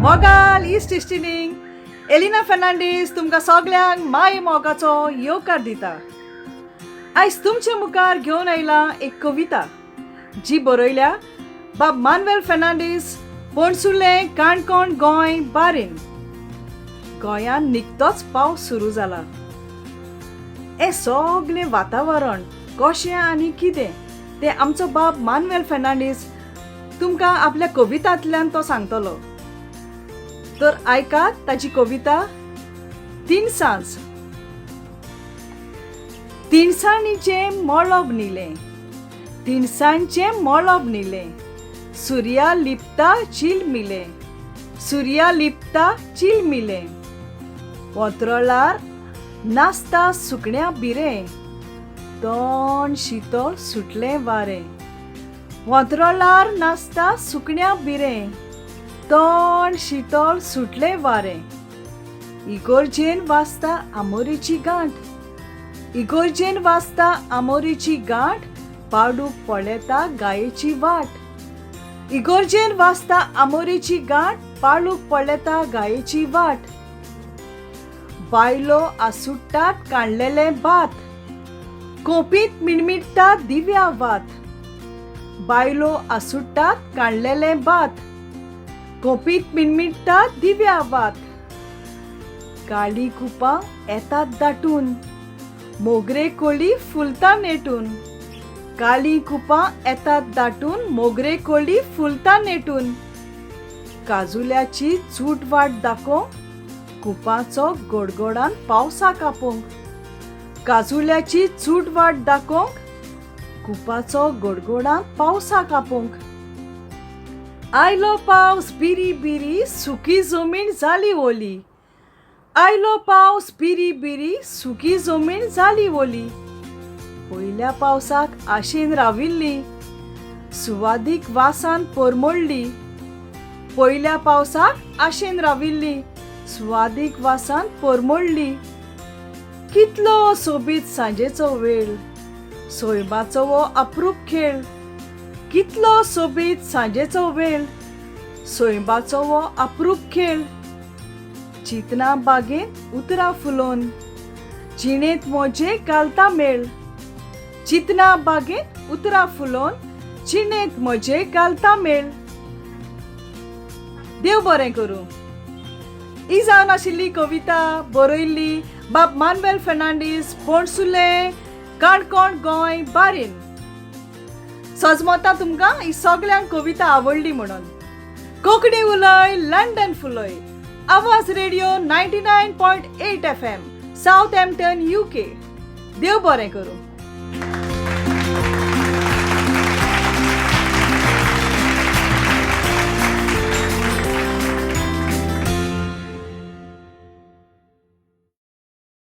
मोगाल इश्ट इश्टिणींक, एलिना फेर्नांडीस तुमकां सगल्यांक माय मोगाचो येवकार दिता. आयज तुमचे मुखार घेवन आयला एक कविता जी बरयल्या बाब मानवेल फेर्नांडीस, पणसुलें, काणकोण, गोंय, बारीन. गोंयांत निकतोच पावस सुरू जाला. हें सगलें वातावरण कशें आनी कितें तें आमचो बाब मानवेल फेर्नांडीस तुमकां आपल्या कवितांतल्यान तो सांगतलो. तर आयकात ताची कविता तिनसांज. तिनसाणीचें मळब निलें, तिनसांजचें मळब निलें, सुर्या लिपता चिलमिलें, सुर्या लिपता चिलमिलें, वोंत्रळार नाचता सुकण्या भिरें, तोंड शितोळ सुटलें वारें, वोंत्रळार नाचता सुकण्या भिरें, तोंड शितोळ सुटलें वारें, इगोर्जेन वाजता आमोरेची गांठ, इगोर्जेन वाजता आमोरेची गांठ, पाडूक पळेता गायेची वाट, इगोर्जेन वाजता आमोरेची गांठ, पाडूक पळेता गायेची वाट, बायलो आसुट्टात काडलेलें भात, कोपीत मिणमिणटा दिव्या वात, बायलो आसुट्टात काडलेलें भात, कोपीत मिणमिणटा दिव्या वात, काळीं कुपां येतात दाटून, मोगरे कोळी फुलता नेटून, काळीं कुपां येतात दाटून, मोगरे कोळी फुलता नेटून, काजुल्याची चूट वाट दाखोवंक कुपांचो गोडगोडान पावसाक आपोवंक, काजुल्याची चूट वाट दाखोवंक कुपाचो गोडगोडान पावसाक आपोवंक. आयलो पावस बिरी बिरी, सुकी जमीन जाली ओली, आयलो पावस बिरी बिरी, सुकी जमीन जाली ओली, पयल्या पावसाक आशेन राविल्ली, सुवादीक वासान परमळ्ळी, पयल्या पावसाक आशेन राविल्ली, सुवादीक वासान परमळ्ळी, कितलो सोबीत सांजेचो वेळ, सैमाचो हो अप्रूप खेळ, कितलो सोबीत सांजेचो वेळ, सैमाचो हो अप्रूप खेळ, चिंतना बागेंत उतरां फुलोवन जिणेंत म्हजे घालता मेळ, चिंतना बागेंत उतरां फुलोवन जिणेंत म्हजे घालता मेळ. देव बरें करूं. ही जावन आशिल्ली कविता बरयल्ली बाब मानवेल फेर्नांडीस, पणसुलें, काणकोण, गोंय, बारीन. सजमता तुमकां ही सगल्यांक कविता आवडली म्हणून. कोंकणी उलय, लंडन फुलय. आवाज रेडिओ 99.8 FM, Southampton, UK. देव बरें करूं.